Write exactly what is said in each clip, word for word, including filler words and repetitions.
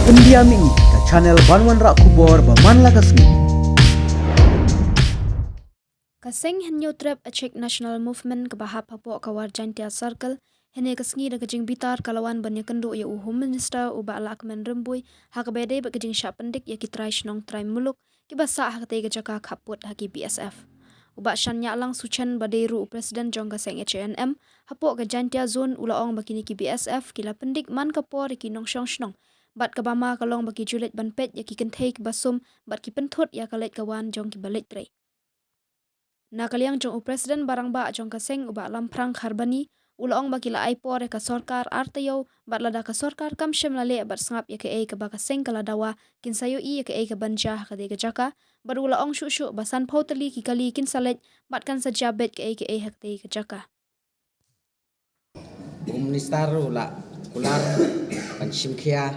India Mini, ka channel ban wanrah khubor ba man la ka sngi. Ka seng Hynñiewtrep Achik National Movement kaba hap hapoh ka War Jaintia Circle, hynne ka sngi da ka jingbitar ka la wan ban ïakynduh ïa u Home Minister u Bah Lahkmen Rymbui, ha kaba ïadei bad ka jingshah pyndik ïa ki trai shnong trai muluk kiba sah ha katei ka jaka khappud ha ki B S F. U Bah Shaniahlang Suchen ba dei ruh u President jong ka seng H A N M hapoh ka Jaintia Zone u la ong ba kine ki B S F ki la pyndik man ka por ïa ki nongshong shnong, bad kaba ma ka long ba ki ju leit ban peit ïa ki kynthei kiba sum bad ki pynthut ïa ka leit ka wan jong kiba leit trei. Na ka liang jong u President ba rangbah jong ka seng u Bah Lamphrang Kharbani, u la ong ba ki la ai por ïa ka sorkar ar taïew, bad lada ka sorkar kam shym la leh bad sngap ïa kaei kaba ka seng ka la dawa, kin sa ïohi ïa kaei kaban jia ha katei ka jaka, bad u la ong shuh shuh ba sanphew tylli ki kali kin sa leit, bad kan sa jia beit kaei kaei ha katei ka jaka. Home Minister u la kular ban shim khia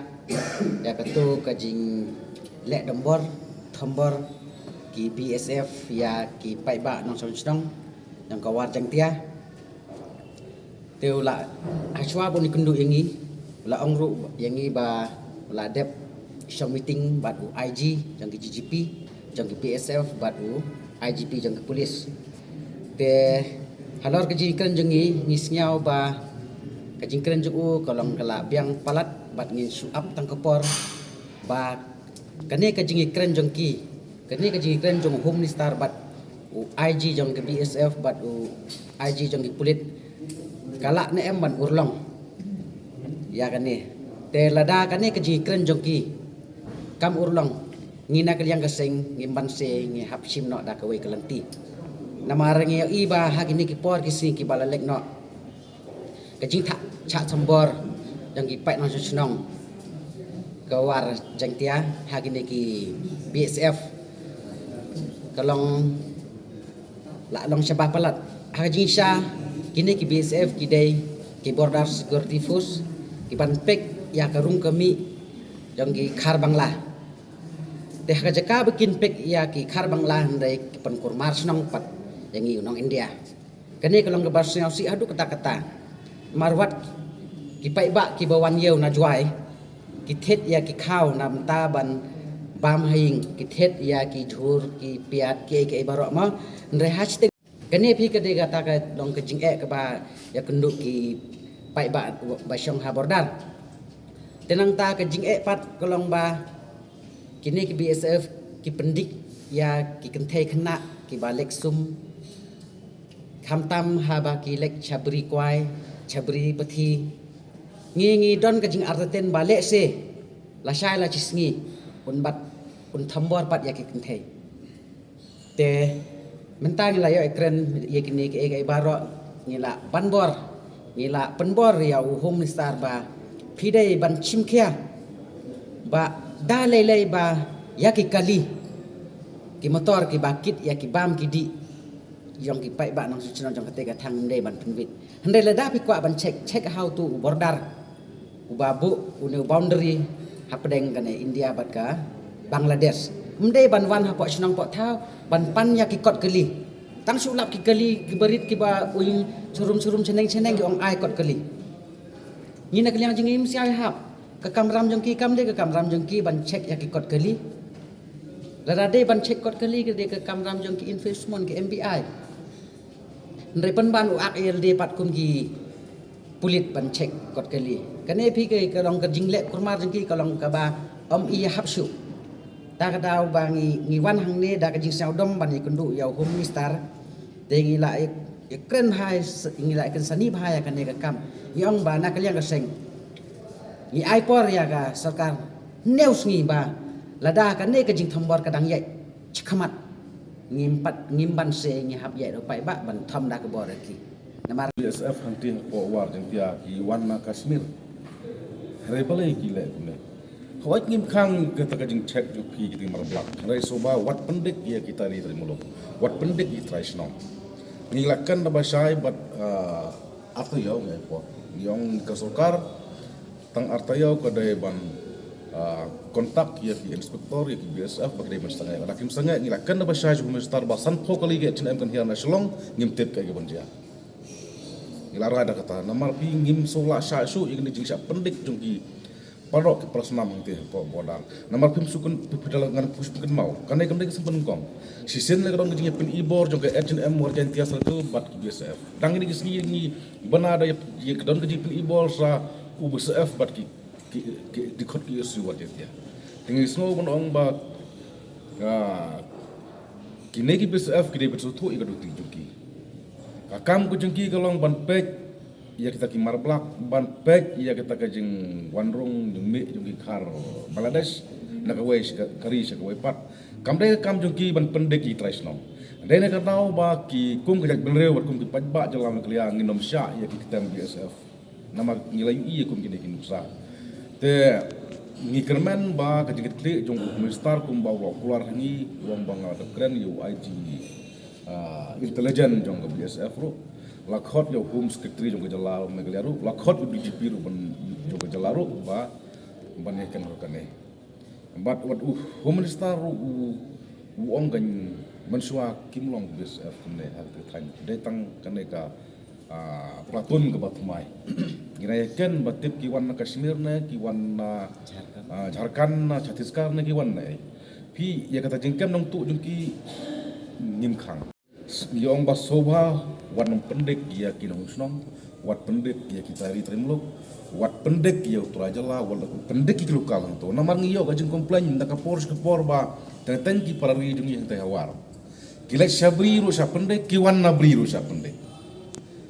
ïa kato ka jingleh dombor thombor ki B S F ïa ki paidbah nongshong shnong jong ka War Jaintia. Te u la, hashwa ba un ïakynduh ïa ngi, u la ong ruh ïa ngi ba u la dep shong meeting bad u I G jong ki G G P, jong ki B S F bad u I G P jong ki police. Te halor ka jingkren jong ngi, ngi sngew ba ka jingkren jong u ka long ka la biang palat bad ngin shu ap tang ka por ba kane ka jingkren jong ki, kane ka jingkren jong u Home Minister bad u I G jong ki B S F bad u I G jong ki pulit ka lah ne em ban urlong ïa kane. Te lada kane ka jingkren jong ki kam urlong, ngi na ka liang ka seng ngim banse, ngi hap shim noh da kawei ka lynti. Namar ngi ïohi ba ha kine ki por ki sngi kiba la leit noh, ka jingthah shah thombor jong ki paid nongshong shnong ka War Jaintia ha kine ki B S F ka long, la long shaba palat. Ha ka jingshisha kine ki B S F ki dei ki Border Security Force kiban peit ïa ka rung ka mih jong ki khar Bangla. Te ha ka jaka ba kin peit ïa ki khar Bangla, hynrei ki pynkulmar shnong pat ïa ngi u nong India. Kane ka long kaba sngewsih haduh katta katta. Namar wat ki paidbah kiba wan ïew na Jowai ki thied ïa ki khaw na bynta ban bam ha ïing, ki thied ïa ki jhur, ki piat, kiei kiei baroh mo. Hynrei hashtag kane phi ka dei kata ka long ka jingeh kaba ïakynduh ki paidbah ba shong ha border. Te nangta ka jingeh pat ka long ba kine ki B S F ki pyndik ïa ki kynthei khynnah kiba leit sum, khamtam haba ki leit sha bri kwai, sha bri pathi. Ngi, ngi don ka jingartatien ba lehse lashai la shi sngi un bat, un thombor pat ïa ki kynthei. Te mynta ngi la ïoh ïakren ïa kine kiei kiei baroh, ngi la ban bor, ngi la pynbor ïa u Home Minister ba phi dei ban shim khia ba da lei lei ba ïa ki kali, ki motor kiba kit ïa ki bam ki dih jong ki paidbah nongshong shnong jong katei ka thaiñ, ym dei ban pynwit. Hynrei lada phi kwah ban check, check ha uto u border uba buh une u boundary hapdeng kane India bad ka Bangladesh. Ym dei ban wan hapoh shnong poh thaw ban pan ïa ki kot kali. Tang shu lap ki kali kiba rit kiba uiñ shurum shurum shaneng shaneng ki ong ai kot kali. Ngi na ka liang jong ngi ym shym ïahap. Ka kamram jong ki kam dei ka kamram jong ki ban check ïa ki kot kali. Lada dei ban check kot kali ka dei ka kamram jong ki enforcement, ki M B I. Hynrei pynban u ak ïa lade pat kum ki pulit ban check kot kali. Kane phi ka, ka long ka jingleh kulmar jong ki, ka long kaba ym ïahap shuh. Ta ka daw ba ngi, ngi wan hangne da ka jingsngewdom ban ïakynduh ïa u Home Minister. Te ngi la ïa, ïakren bha, ngi la ïakren sani bha ïa kane ka kam. Ngi ong ba na ka liang ka seng ngi ai por ïa ka sorkar hynñiew sngi ba lada kane ka jingthombor ka dang ïaid shakhmat, ngim pat, ngim banse, ngi hap ïaid u paidbah ban thom da ka bor ïa ki. Namar B S F hangtei hapoh War Jaintia ki wan na Kashmir. Hynrei balei ki leh kumne? Hooid ngim khang kata ka jingcheck jong phi ki tymmen blak. Hynrei shuwa wat pyndik ïa ki trai ri trai muluk. Wat pyndik ïa ki trai shnong. Ngi la kren da ba shai bad, ah, ar taïew ngi ai por. Ngi ong ka sorkar tang ar taïew ka dei ban, ah, contact ïa ki inspector, ïa ki B S F ba ka dei ban sangeh. Lada kim sangeh, ngi la kren da ba shai jong u Minister ba sanphew kali ka H A N M kan hiar na Shillong, ngim tip kaei kaban jia. Ngi la rai da kata, namar phi ngim shu lah shah shuh ïa kine ki jingshah pyndik jong ki paralok ki para snam hangtei hapoh border. Namar phim shu kyn, phi, phi da la ngan phi shu kynmaw, kane kam dei ka sien pynnyngkong. Shisien la ka don ka jingïapynibor jong ka H and M War Jaintia Circle bad ki B S F. Dang ïa kine ki sngi ngi bna da ïa, ïa ka don ka jingïapynibor sa u B S F bad ki, ki, ki dkhot ki S U War Jaintia. Te ngi sngew ban ong ba, ah, kine ki B S F ki dei ban sngewthuh ïa ka duty jong ki. Ka kam ka jong ki ka long ban peit ïa kita ki marblak, ban peit ïa kita ka jingwan rung jingmih jong ki khar Bangladesh na kawei sha ka, ka ri sha kawei pat. Kam dei ka kam jong ki ban pyndik ïa ki trai shnong. Dei na ka daw ba ki kum ka jaitbynriew bad kum ki paidbah jylla Meghalaya ngin ym shah ïa ki ktem B S F. Namar ngi la ïohi ïa kum kine ki nuksa. Te ngi kyrmen ba ka jingkitkhlieh jong u Home Minister kumba u la kular ha ngi, u ong ba nga la dep kren ïa u I G, ah, intelligence jong ka B S F ruh. La khot ïa u Home Secretary jong ka jylla Meghalaya ruh, la khot ïa u D G P ruh ban, jong ka jylla ruh ba ban ïa kren ruh kane. Bad wat u Home Minister ruh u, u ong kan mynshuwa kim long B S F kumne ha ka thaiñ. Dei tang kane ka, ah, platoon kaba thymmai. Ngi la ïa ken ba tip ki wan na Kashmir ne, ki wan na, ah, Jharkhand ne, Chhattisgarh ne, ki wan ne. Phi ïa kata jingkem nongtuh jong ki ngim khang. Ngi ong ba sngewbha wat nym pyndik ïa ki nongshong shnong, wat pyndik ïa ki trai ri trai muluk, wat pyndik ïa u trai jylla, wat pyndik ïa ki local hangto. Namar ngi ïoh ka jingcomplain na ka por sha ka por ba teng teng ki para ri jong ngi hangtai ha War. Ki leit sha bri ruh shah pyndik, ki wan na bri ruh shah pyndik.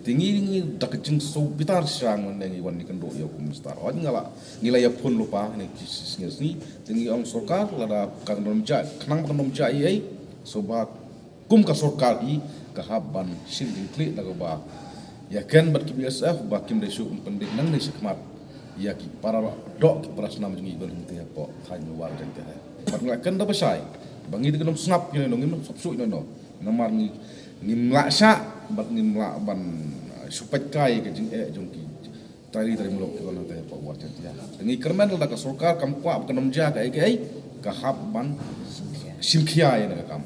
Te ngi, ngi da ka jingsngewbitar sha ngi wan ne ngi wan ïakynduh ïa u Home Minister. Hooid nga la, ngi la ïa phone lypa ne ki sngi sngi. Te ngi ong sorkar lada ka nym jia, khnang ba ka nym jia ei ei. Sngewbha kum ka sorkar hi ka hap ban shim jingkitkhlieh na kaba ïa ken bad ki B S F ba kim dei shuh ban pyndik nangne shakhmat ïa ki para doh ki para snam jong ngi ban hangtei hapoh thaiñ War Jaintia. Bad nga la ken da ba shai ba ngi te ngim sngap ïa no, ngim sngap shuh ïa no. Namar ngi, ngim lah shah bad ngim lah ban, ah, shu peit kai ka jingeh jong ki trai ri trai muluk ki wan hangtei hapoh War Jaintia. Te ngi kyrmen lada ka sorkar kam kwah ba ka nym jia kaei kaei, ka hap ban shim khia ïa kane ka kam.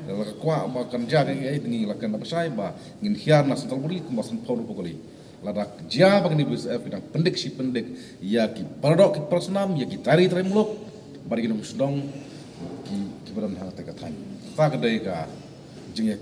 Lada ka kwah ba kan jia kaei kaei, te ngi la ken da ba shai ba ngin hiar na Central Body kumba sanphew ruh pukuli. Lada jia ba kine B S F ki dang pyndik shi pyndik ïa ki para doh ki para snam, ïa ki trai ri trai muluk bad ki nongshong shnong ki, kiba don hangtei ka thaiñ. Kata ka dei ka jingeh